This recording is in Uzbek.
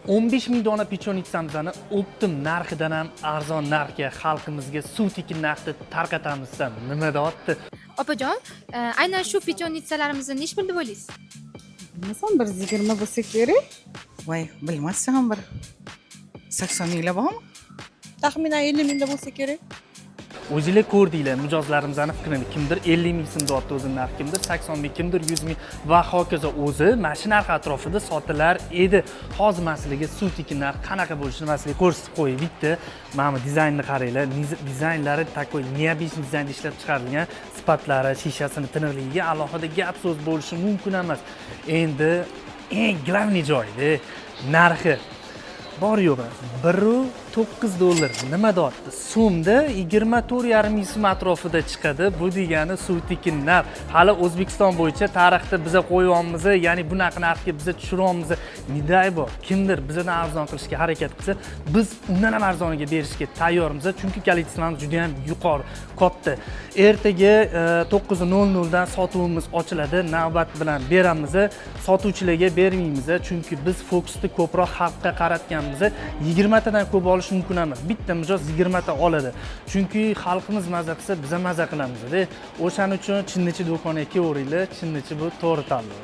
15 ming dona печеница mizni оптом narxidan ham arzon narxga xalqimizga suv tekin narxda tarqatamiz desam, nima deyapti? Opajon, aynan shu печеница larimizni nechi pul deb o'ylaysiz? Bilmasam, 120 bo'lsa kerak. Voy, bilmasam, bir 80 minglar bormi? Taxminan 50 mingda bo'lsa kerak. O'zinglar ko'rdinglar mijozlarimizni fikrini. Kimdir 50 ming so'm deyapti o'zini narxi, kimdir 80 ming, kimdir 100 ming va hokazo. O'zi mana shu narx atrofida sotilar edi. Hozir man sizlarga suv tekin narx qanaqa bo'lishini man sizlarga ko'rsatib qo'yay bitta. Mana bu dizaynni qaranglar. Dizaynlari такой необычный dizaynda ishlab chiqarilgan. Sifatlari, shishasini tiniqligiga alohida gap so'z bo'lishi mumkin emas. Endi eng главный joyida narxi bor yo'g'i 1,9 dollar. Nima deyapti? So'mda 24,5 ming so'm atrofida chiqadi. Bu degani suv tekin narx. Hali O'zbekiston bo'yicha tarixda biza qo'yyapmiz, ya'ni bunaqa narxga biza tushiryapmiz. Не дай бог, kimdir bizdan arzon qilishga harakat qilsa, biz undan ham arzoniga berishga tayyormiz, chunki количество miz juda yam yuqori, katta. Ertaga 9:00dan sotuvimiz ochiladi, navbat bilan beramiz, sotuvchilarga bermaymiz, chunki biz fokusni ko'proq xalqqa qaratganmiz. 20 tadan ko'p olish mumkin emas, bitta mijoz 20 ta oladi, chunki xalqimiz maza qilsa, biz ham maza qilamizda. O'shaning uchun Chinnichi do'koniga kelaveringlar. Chinnichi bu to'g'ri tanlov.